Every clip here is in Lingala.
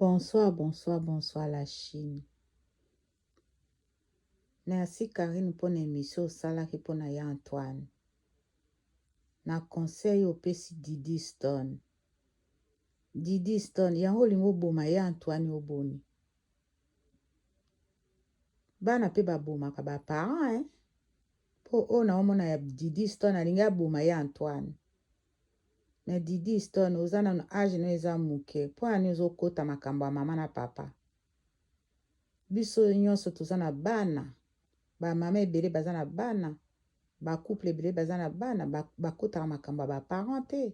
Bonsoir, bonsoir, bonsoir la Chine. Merci Karine mpona emission osalaki mpona ya Antoine. Na conseil opesi Didi Stone. Didi Stone, yango olingi oboma ye Antoine oboni. Bana pe babomaka ba parents hein. Po oyo naomona ya Didi Stone alingi aboma ye Antoine. Mais Didi Stone oza nanu age no eza muke po na nini ozokota makambo ya mama na papa. Biso nyonso toza na bana, ba mama ebele baza na bana, ba couple ebele baza na bana, bakotaka makambo ya ba parents te.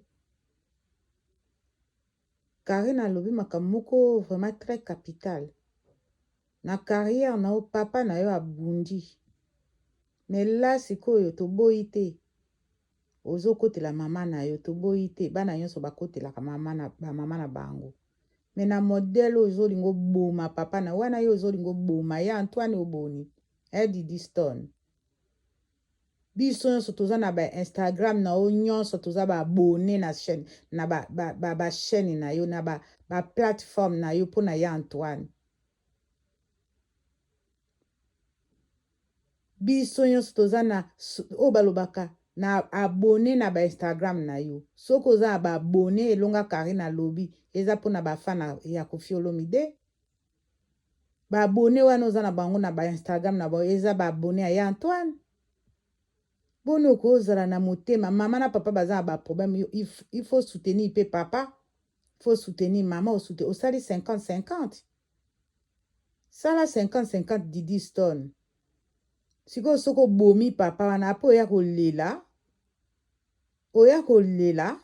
Carine alobi makambo moko vraiment très capital. Na carrière na yo papa na yo abundi. Mais là sikoyo toboyi te. Ozokotela mama na yo toboyi te bana nyonso bakotelaka mama na ba mama na bango. Mais na modèle oyo ozolinga oboma papa na wana yo ozolinga oboma ye Antoine oboni. Eh Didi Stone. Biso nyonso toza na ba Instagram na yo nyonso toza ba abonne na chaîne na ba ba ba, ba chaîne na yo na ba ba plateforme na yo pona ya Antoine. Biso nyonso toza na oyo balobaka na abonne na ba Instagram na yo. Soki oza na ba abonne elonga Karine alobi eza pona ba fan ya Koffi Olomide. Ba abonne wana oza na bango na ba Instagram na bango eza ba abonne ya Antoine. Boni okozala na motema mama na papa baza na ba problème il faut soutenir pe papa faut soutenir mama osute osali 50 50 sala 50 50 Didi Stone sikoyo soki obomi papa wana apo oya kolela oya kolela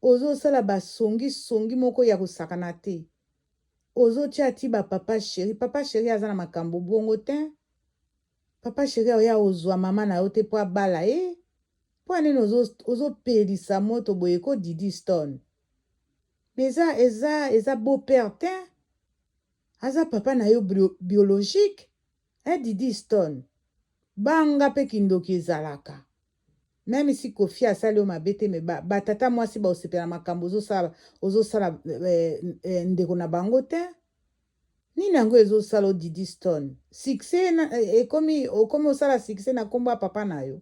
ozosala basongi songi moko ya kosakana te Ozo tia ti ba papa cheri, papa cheri aza na makambo bongo tein. Papa cheri aoya ozua mama na yo te po abala ye? Pona nini ozo ozo pelisa moto boye ko Didi Stone? Mais eza eza eza beau père tein. Aza papa na yo biologique hein Didi Stone. Banga pe kindoki ezalaka. Meme si Koffi asali yo mabe te mais ba, ba tata mwasi ba osepela makambo ozosala ozosala eh, eh, ndeko na bango te. Nini yango ezosala o Didi Stone? Succès na, eh, ekomi okomi osala succès na kombo ya papa na yo.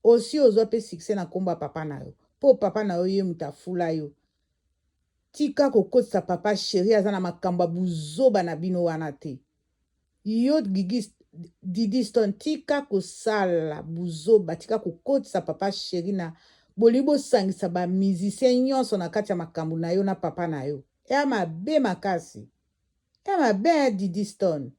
Osi ozwa pe succès na kombo ya papa na yo. Po papa na yo ye moto afula yo. Tika kokotisa papa chéri aza na makambo ya buzoba na bino wana te. Yo Gigi Didi Stone tika kosala buzoba tika kokotisa papa cheri na bolingi bosangisa ba musicien nyonso na kati ya makambo na yo na papa na yo ya mabe makasi ya mabe hein Didi Stone.